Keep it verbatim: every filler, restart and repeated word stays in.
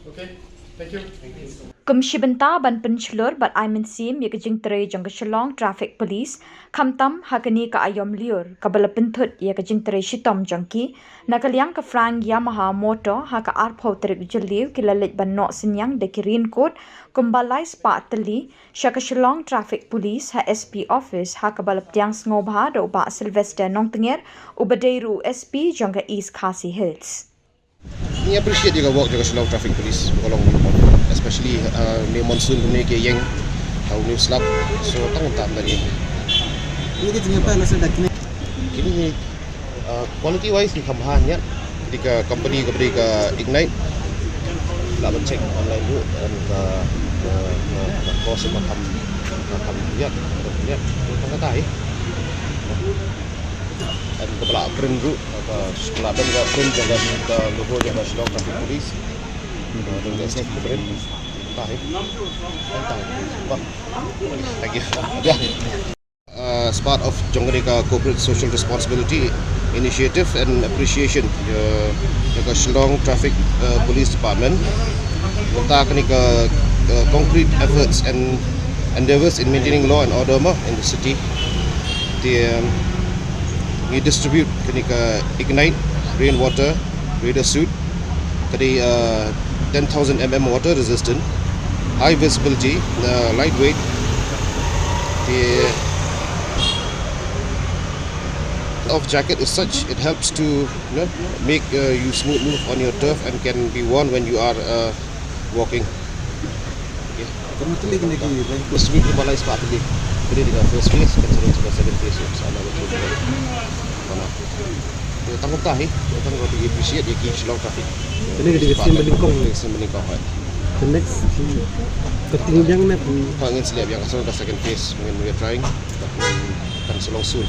Okay, thank you. Kum shi bynta ban pynshlur bad ai mynsiem ïa ka jingtrei jong ka Shillong Traffic Police, khamtam ha kane ka aïom lyiur kaba la pynthut ïa ka jingtrei shitom jong ki, na ka liang ka Frank Yamaha Motor ha ka arphew tarik Jylliew ki la leit ban noh synñiang da ki raincoat kumba lai spah tylli sha ka Shillong Traffic Police ha S P office, ha kaba la pdiang sngewbha da u Bah Sylvester Nongtnger, uba dei ruh u S P jong ka East Khasi Hills. Ngi appreciate ïa ka work jong ka Shillong Traffic Police, ka long, especially, uh, ne monsoon ne ki ïeng, uh, u slap, so tang tam dari. Ini kita nyampe nasa dak ni. Kini ni, uh, quality wise ni kham bha nia. Di ka company ka beri ka Ignite. La ban check online tu, and ka, ka, ka, ka cost ma kham, ma kham nia, nia, tang kata eh. And ka bala print ruh, ka bala print jong ka, ka logo jong ka Shillong Traffic Police. Ka jong ka S T P print. Tah eh. Tah eh. Bah. Thank you. Yeah. Uh, as part of jong kane ka corporate social responsibility initiative and appreciation, uh, jong ka Shillong Traffic, uh, Police Department. Mynta kane ka, uh, concrete efforts and endeavors in maintaining law and order ma in the city. Te, um, ngi distribute kane ka Ignite rainwater raider suit. Ka dei, uh, ten thousand M M water resistant, high visibility, uh, lightweight. The of jacket is such, it helps to, you know, make, uh, you smooth move on your turf and can be worn when you are, uh, walking. Okay. Kamu tulis kena di rank. Sweep lima lai spah tulis. Jadi dengan first phase, kan sudah sudah second phase, so sama betul. Mana? Ïa tang kumta hi, ïa tang kumta hi, appreciate ïa ki Shillong Traffic. Kane ka dei ka sien ba nyngkong. Ka sien ba nyngkong, hai. The next, ka tieng biang ne phi? Ka ngin sa leh biang, ka song ka second phase, ngin, we are trying. Kan sa long soon.